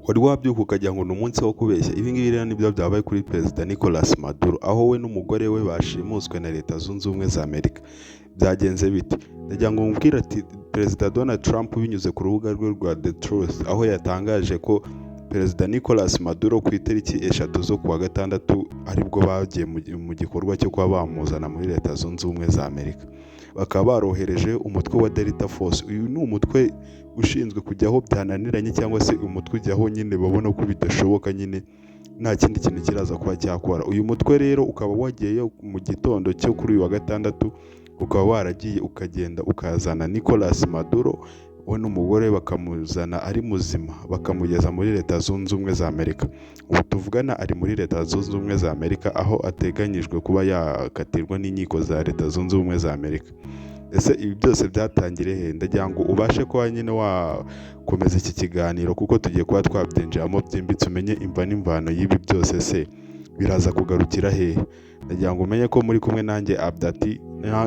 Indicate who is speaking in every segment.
Speaker 1: Wari wabyuka ukagira ngo ni umunsi wo kubeshya. Ibi ngibi rero nibyo byabaye kuri Perezida Nicolas Maduro, aho we n'umugore we bashimuswe na Leta Zunze Ubumwe za Amerika. Byagenze bite? Ndagira ngo mubwire ati Perezida Donald Trump, binyuze ku rubuga rwe rwa The Truth, aho yatangaje ko Perezida Nicolas Maduro ku itariki 3 zo kuwa gatandatu aribwo bagiye mu gikorwa cyo kuba bamuzana muri Leta Zunze Ubumwe za Amerika, bakaba barohereje umutwe wa Delta Force. Uyu ni umutwe ushinzwe kujyaho byananiranye, cyangwa se umutwe ujyaho nyine babona ko bidashoboka, nyine nta kindi kintu kiraza kuba cyakora. Uyu mutwe rero ukaba wagiyeyo mu gitondo cyo kuri uyu wa gatandatu, ukaba waragiye ukagenda ukazana Nicolas Maduro, we n'umugore bakamuzana ari muzima, bakamugeza muri Leta Zunze Ubumwe za Amerika. Ubu tuvugana ari muri Leta Zunze Ubumwe za Amerika, aho ateganyijwe kuba yakatirwa n'inkiko za Leta Zunze Ubumwe za Amerika. Ese ibi byose byatangiriye he? Ndagira ngo ubashe kuba nyine wakomeza iki kiganiro, kuko tugiye kuba twabyinjiramo byimbitse, umenye imva n'imvano y'ibi byose. Se biraza kugarukira hehe? Ndagira ngo umenye ko muri kumwe nanjye Abdati.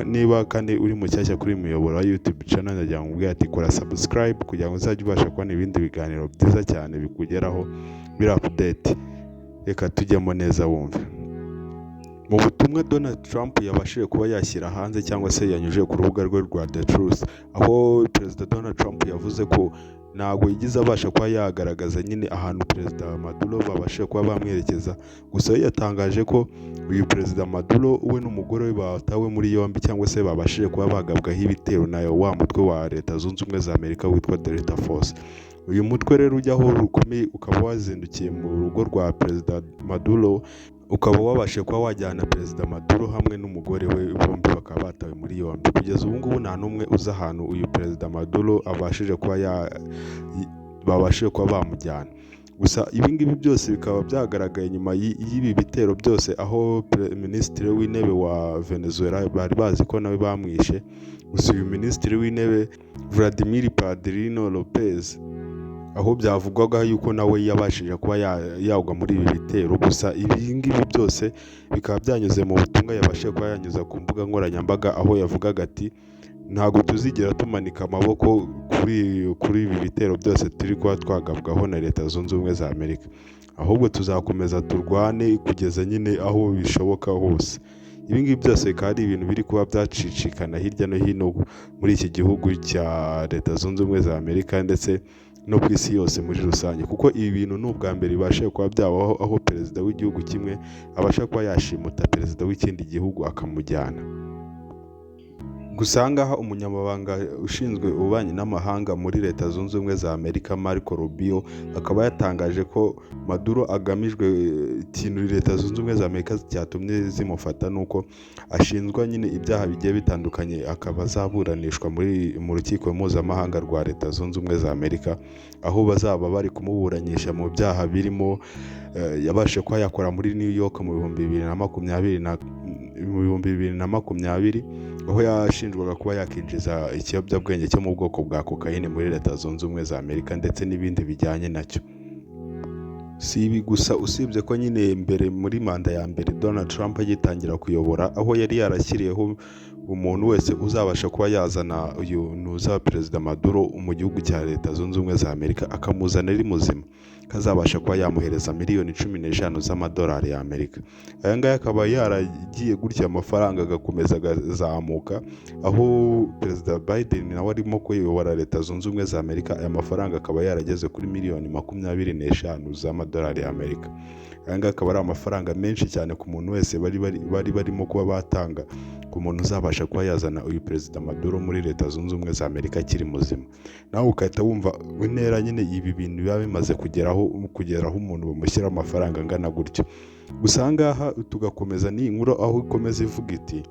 Speaker 1: Niba kandi uri mushyashya kuri uyu muyoboro wa YouTube channel, ndagira ngo ubwire ati kora subscribe kugira ngo uzajye ubasha kubona ibindi biganiro byiza cyane bikugeraho biri update. Reka tujyemo neza wumve. Mu butumwa Donald Trump yabashije kuba yashyira hanze, cyangwa se yanyujije ku rubuga rwe rwa The Truth, aho Perezida Donald Trump yavuze ko ntabwo yigeze abasha kuba yagaragaza nyine ahantu Perezida Maduro babashije kuba bamwerekeza. Gusa we yatangaje ko uyu Perezida Maduro we n'umugore we batawe muri yombi, cyangwa se babashije kuba bagabwaho ibitero na wa mutwe wa Leta Zunze Ubumwe za Amerika witwa Delta Force. Uyu mutwe rero ujyaho rukomeye, ukaba wazindukiye mu rugo rwa Perezida Maduro, ukaba wabashije kuba wajyana Perezida Maduro hamwe n'umugore we, bombi bakaba batawe muri yombi. Kugeza ubu ngubu nta n'umwe uzi ahantu uyu Perezida Maduro abashije kuba ya babashije kuba bamujyana. Gusa ibi ngibi byose bikaba byagaragaye nyuma y'ibi bitero byose, aho Minisitiri w'Intebe wa Venezuela bari bazi ko nawe bamwishe. Gusa uyu Minisitiri w'Intebe Vladimir Padrino Lopez, aho byavugwaga yuko nawe yabashije kuba yagwa muri ibi bitero. Gusa ibi ngibi byose bikaba byanyuze mu butumwa yabashije kuba yanyuza ku mbuga nkoranyambaga, aho yavugaga ati: "Ntabwo tuzigera tumanika amaboko kuri ibi bitero byose turi kuba twagabwaho na Leta Zunze Ubumwe za Amerika, ahubwo tuzakomeza turwane kugeza nyine aho bishoboka hose." Ibi ngibi byose bikaba ari ibintu biri kuba byacicikana hirya no hino muri iki gihugu cya Leta Zunze Ubumwe za Amerika, ndetse no ku isi yose muri rusange, kuko ibi bintu ni ubwa mbere bibashije kuba byabaho, aho perezida w'igihugu kimwe abasha kuba yashimuta perezida w'ikindi gihugu akamujyana. Gusa aha ngaha umunyamabanga ushinzwe ububanyi n'amahanga muri Leta Zunze Ubumwe za Amerika, Marco Rubio, akaba yatangaje ko Maduro agamijwe, ikintu Leta Zunze Ubumwe za Amerika cyatumye zimufata ni uko ashinjwa nyine ibyaha bigiye bitandukanye, akaba azaburanishwa mu rukiko mpuzamahanga rwa Leta Zunze Ubumwe za Amerika, aho bazaba bari kumuburanisha mu byaha birimo yabashije kuba yakora muri New York mu 2020, aho yashinjwaga kuba yakinjiza ikiyobyabwenge cyo mu bwoko bwa kokayine muri Leta Zunze Ubumwe za Amerika, ndetse n'ibindi bijyanye nacyo. Si ibi gusa, usibye ko nyine mbere muri manda ya mbere Donald Trump agitangira kuyobora, aho yari yarashyiriyeho umuntu wese uzabasha kuba yazana uyu nuza Perezida Maduro mu gihugu cya Leta Zunze Ubumwe za Amerika, akamuzana ari muzima, kazabasha kuba yamuhereza miliyoni 15 z'amadolari y'Amerika. Aya ngaya akaba yaragiye gutya, amafaranga agakomeza agazamuka, aho Perezida Biden nawe arimo kuyobora Leta Zunze Ubumwe za Amerika, aya mafaranga akaba yarageze kuri miliyoni 25 z'amadolari y'Amerika. Aya ngaya akaba ari amafaranga menshi cyane ku muntu wese bari barimo kuba batanga ku muntu uzabasha kuba yazana uyu Perezida Maduro muri Leta Zunze Ubumwe za Amerika akiri muzima. Nawe ugahita wumva intera nyine ibi bintu biba bimaze kugeraho umuntu bamushyiraho amafaranga angana gutyo. Gusa aha ngaha tugakomeza n'iyi nkuru, aho ikomeza ivuga iti: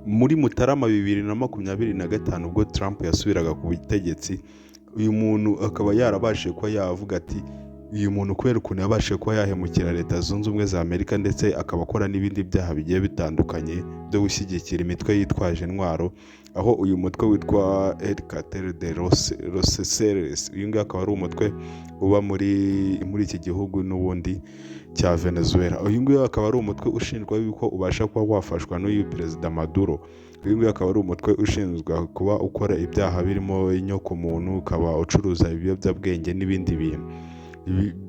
Speaker 1: muri Mutarama 2025, ubwo Trump yasubiraga ku butegetsi, uyu muntu akaba yarabashije kuba yavuga ati uyu muntu kubera ukuntu yabashije kuba yahemukira Leta Zunze Ubumwe za Amerika, ndetse akaba akora n'ibindi byaha bigiye bitandukanye byo gushyigikira imitwe yitwaje intwaro, aho uyu mutwe witwa El Cartel de los Ceres, uyu nguyu akaba ari umutwe uba muri iki gihugu n'ubundi cya Venezuela. Uyu nguyu akaba ari umutwe ushinjwa yuko ubasha kuba wafashwa n'uyu Perezida Maduro. Uyu nguyu akaba ari umutwe ushinzwe kuba ukora ibyaha birimo inyokomuntu, ukaba ucuruza ibiyobyabwenge n'ibindi bintu.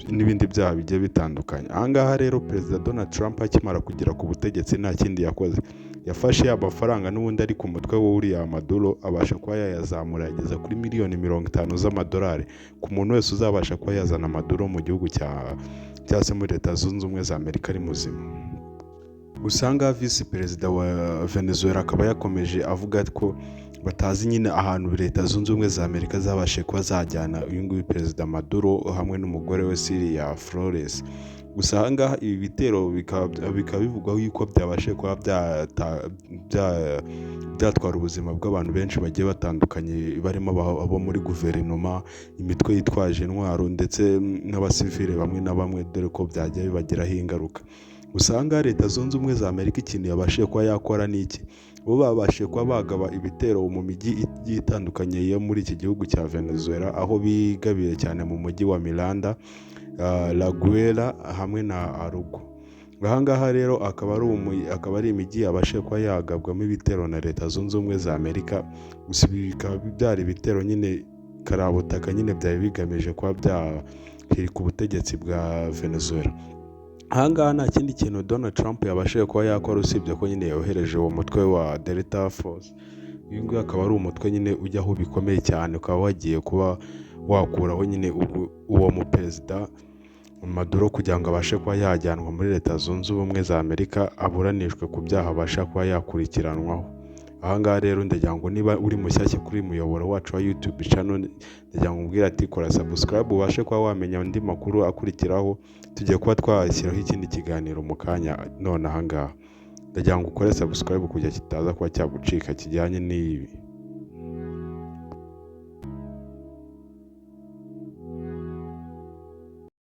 Speaker 1: n'ibindi byaha bigiye bitandukanye. Ahangaha rero Perezida Donald Trump akimara kugera ku butegetsi nta kindi yakoze, yafashe ya mafaranga n'ubundi ari ku mutwe w'uriya Maduro, abasha kuba yayazamura yageza kuri miliyoni 50 z'amadolari ku muntu wese uzabasha kuba yazana Maduro mu gihugu cya cyangwa se muri Leta Zunze Ubumwe za Amerika ari muzima. Gusa ahangaha visi perezida wa Venezuela akaba yakomeje avuga ko batazi nyine ahantu Leta Zunze Ubumwe za Amerika zabashije kuba zajyana uyu nguyu Perezida Maduro hamwe n'umugore we Cilia Flores. Gusa ahangaha ibi bitero bikaba bivugwaho yuko byabashije kuba byatwara ubuzima bw'abantu benshi bagiye batandukanye, barimo abo muri guverinoma, imitwe yitwaje intwaro ndetse n'abasivile bamwe na bamwe, dore ko byajya bibagiraho ingaruka. Gusa ahangaha Leta Zunze Ubumwe za Amerika ikintu yabashije kuba yakora ni iki? Bo babashije kuba bagaba ibitero mu mijyi igiye itandukanye yo muri iki gihugu cya Venezuela, aho bigabiye cyane mu mujyi wa Miranda, La Guaira hamwe na Aragua. Ahangaha rero akaba ari imijyi yabashije kuba yagabwamo ibitero na Leta Zunze Ubumwe za Amerika. Gusa ibi bikaba byari ibitero nyine karabutaka nyine byari bigamije kuba byahirika ubutegetsi bwa Venezuela. Ahangaha nta kindi kintu Donald Trump yabashije kuba yakora usibye ko nyine yohereje uwo mutwe wa Delta Force. Uyu nguyu akaba ari umutwe nyine ujyaho bikomeye cyane, ukaba wagiye kuba wakuraho nyine uwo muperezida Maduro kugira ngo abashe kuba yajyanwa muri Leta Zunze Ubumwe za Amerika, aburanishwe ku byaha abasha kuba yakurikiranwaho. Ahangaha rero ndagira ngo niba uri mushyashya kuri uyu muyoboro wacu wa YouTube channel, ndagira ngo umbwire ati kora subscribe ubashe kuba wamenya andi makuru akurikiraho. Tugiye kuba twashyiraho ikindi kiganiro mu kanya none ahangaha. Ndagira ngo ukore subscribe kugira kitaza kuba cyagucika kijyanye n'ibi.